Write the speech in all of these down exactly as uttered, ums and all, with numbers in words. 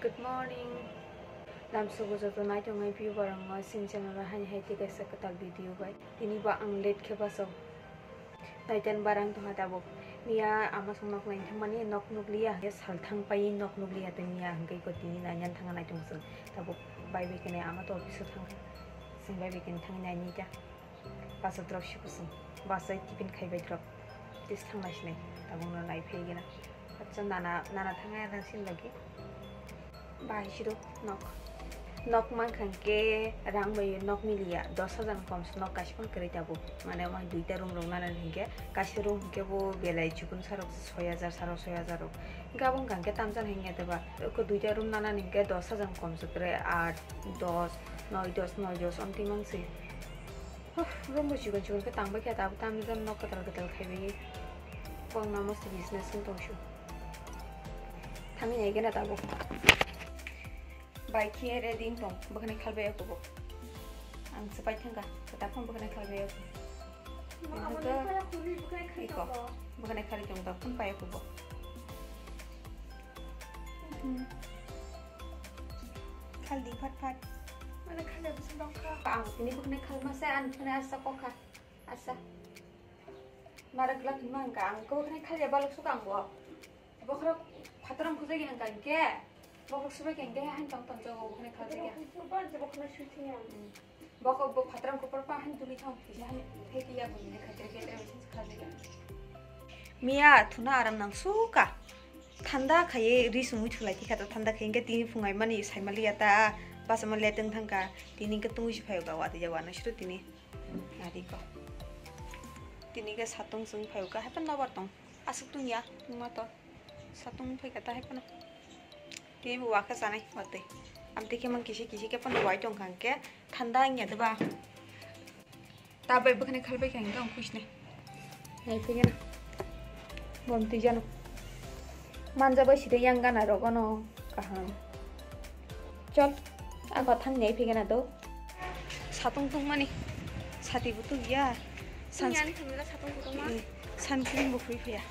Good morning. Lamsogo joto naitongnai viewer rokno chini channel o haini hai tei kaisa kwtal video bai. Tini bo ang late khe baso. Naitan barang tongha tabuk. Miya ama song nok nai thangmani nok nukliya. Sal thang pai nok nukliya tei miya hwnkhe ko tini nainan thangna naitong chwng. Tabuk bai bai kene ama to office o thangkha. Chwng bai bai kene thangwi naini ta. Basa drop si kusung. Basa tiffin khaibai drop. Tis thang nai sinai. Tabuk no nai phai gena. Acha nana, nana thang ya nang sin lagi. Bai siro nok. Nok mankha hwnkhe rang bai nok miliya. Dos hajar kom se nok kaisa phang kwrwi tabuk. Mane wai duita room rok nana hwnkhe kaisa room hwnkhe bo belai chikun sarok soi hajar saro soi hajar rok. Gabon kha hwnkhe tamjani hwnkhe teba. Ko duita room nana hwnkhe dos hajar kom se kwrwi. Aat, dos, noi, dos, noi, dos, omtwi manswi. Huh, room bo chikon chikon khe tangbai khe tabuk tamni jon nok kwtal kwtal khaibai. Bong namo se business wng tong su. Thangwi nai gana tabuk. Bai khe ready wng tong, bwkhwnai khalbai ya kubo. Ang se pai thangkha, kwtal phang bwkhwnai khalbai ya kubo. Iko, bwkhwnai khalwi tong tabuk phang pai ya kubo. Hmm. Khaldi phat phat. Mane khalya bwswk dongkha. Ang tini bwkhwnai khalma se ang thani asa kokha. Asa. Mara glak hinma hwnkha ang khe bwkhwnai khalya balok sukha ang bo. Bokhorok phatharam khujagwi hwnkha hwnkhe. Bokhorok subai khe hwnkhe hain tong tong jago bwkhwnai khaljakya. Bokho bo phatharam kupar pa han tuli thang kisa han theki ya buni ne khatre khatre bisi khajega. Miya thuna aram nang suka. Thanda khaye ri sumui thulai tikha ta thanda khaye hwnkhe tini phungai mani saimali ya ta basa ma leteng thangka tini hwnkhe tungui si phayo ga wati jago ano siro tini. Ari ko. Tini hwnkhe satung sung phayo ga hapan nobar tong. Aswk tungya, tungma to. Satung phai kha ta hai phano. Tei bo wakha chanai watwi. Amtwi khe mang kisi kisi khe phano wai tong kha hwnkhe thanda wngya de ba. Ta bai bwkhani khalbai kha hwnkhe ang khuisnai. Nai phai gana. Bom twi jano. Manja bai side yang gana rogono kaham. Chol, ako thang nai phai gana do. Satung tungmani, sati bo tungya. Sun, ani thangmila satung bo tungma. Eh, sunscreen bo phui phaiya.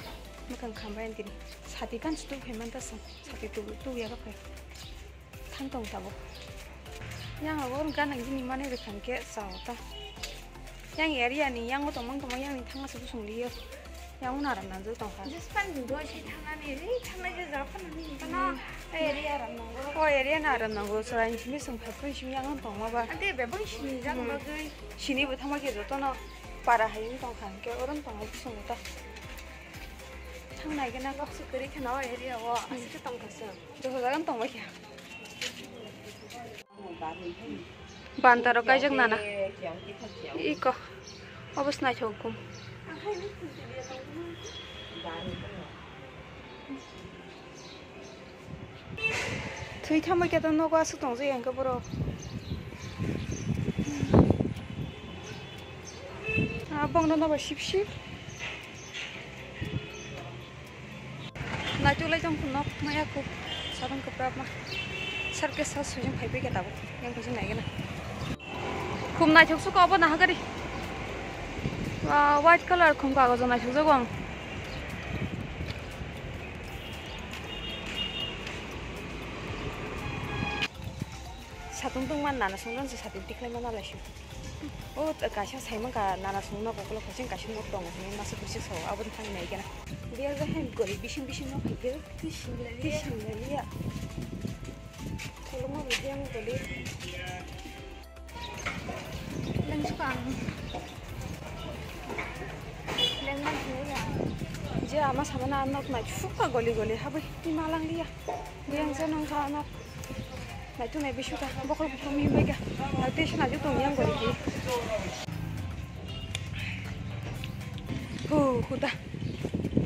Mwkhang khambai ang tini. Sati kan se tungphai man ta song. Sati tu, tu ya ka phai. Thang tong tabo. Yang abo gan ang jini mani rwkhan khe sao ta. Yang area ni, yang o tongmang tongmang yang ni thangma se busung liyo. Yang unaram nangjak tongkha. Jispan ni doi se thangnani, ri thangnai je jara phanani hwnkha na. Hmm. Area ram nango. O area na ram nango, chwrai simi song phai phai simi yang tongma ba. Ante bebang sini jak Hmm. bagwi. Sini bo thangma khe jotono para hai wng tongkha, hwnkhe oro wng tongma busung ta. Thangnai gana kok se kwrwi kheno o area o, Hmm. aswk khe tongkha se. Joto jaga wng tongma khe. Bantaro kaijak nana. Iko. Obo se naithok kum. Thwi thambai khe to nogo aswk tongjago hwnkhe borok. Ah, bongno nobo sip sip. Naitok lai tong phunuk maya kuk satung kwprap ma. Sar ke sa sujung phai phi khe tabuk. Yang kuching nai gana. Khum naithok suka obo naha gari. Wah, white color khum kagojo naithok jago ang. Satung tungma nana songjan se satung tiklai mana lai su. O kaisa saimang ka nana song nogo ulo kosing kaisa nok tongo hwnwi masa bwswk sao aboni thang nai gana. Biya ga hem gori bising bising no phai khe. Tising lai ya. Tising lai ya. Koloma bo yang goli. Leng suka ang. Leng man thung ya. Je ama samana nok nai suka goli goli habwi ti malang liya. Yang se nong kha nok. Naitu nai bisu ta, bokhol bokhol mi bai ga. Nai te sna ju tong yang gori ki. Hu, hu ta.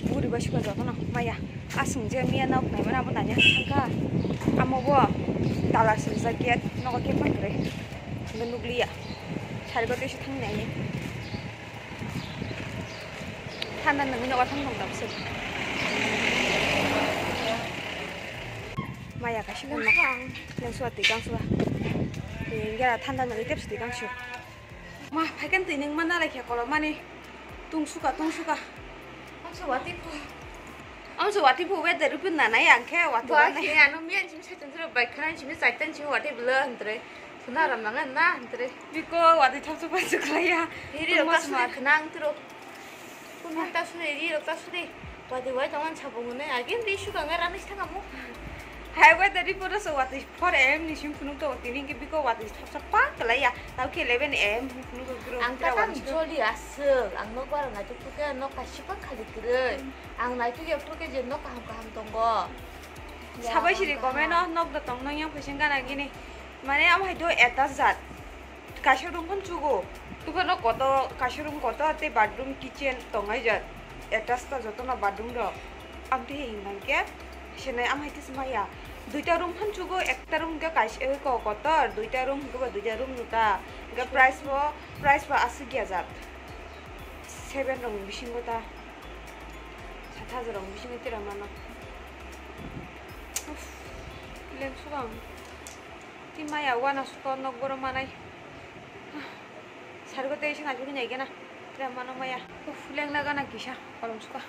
Buri bai suka joto no maya. Asung je miya nok nai mana abo nanya ka. Amo bo tala sung ja gate nogo ke pang re. Nukliya. Sari ko te thang nai. Thanda nungwi nogo thang tong tong se. Maya kaisa nang suwa twi kang suwa. Gara thanda nungwi tep se twi kang su. Ma phaikan twi nung mana lai khe kolom mani. Tung suka, tung suka. Ang suwa twi phu. Ang so wati bu weather rupin na nai ang khe wati Ba ba nai. Khe ano miyan chimi saitan sura bai khana chimi saitan chimi wati bela antre. Suna ram nang na antre. Biko wati thap thap bai suklaya. Iri rok ta suri khana ang tro. Kun ta suri iri rok ta suri. Wati wai tongan sabung ne agin ri su kanga rani thang amu. Hai weather report so wati four A M ni sim phunuk to tini ke biko wati thap thap pa kalaya. Tau ke eleven A M phunuk gro. Ang ta kam joli asuk. Ang nok bar na tu ke nok ka sipa khali kre. Ang naitu ya tu ke je nok kaham kaham tongo. Sabai siri comment no nok da tong nang yang phaising gana gini. Mane am hai do eta jat. Kaisa room phan chugo. Tubo no koto, kaisa room koto te bathroom kitchen tongai jat. Attach ta joto no bathroom rok. Am te hing nang ke. Senai am hai te smaya. Duita room phan chugo, ekta room ke kaisa ko kotor, duita room ke ba duita room nuta. Ke price bo, price bo asuk ya jat. Seven rong bisingo ta. Sat hajar rong bisingo tira mano. Uff, leng sugang. Ti maya wana suko nok boro manai. Sargo tei sing ajuni nai gana. Tira mano maya. Uff, leng laga na kisa. Kolom suka.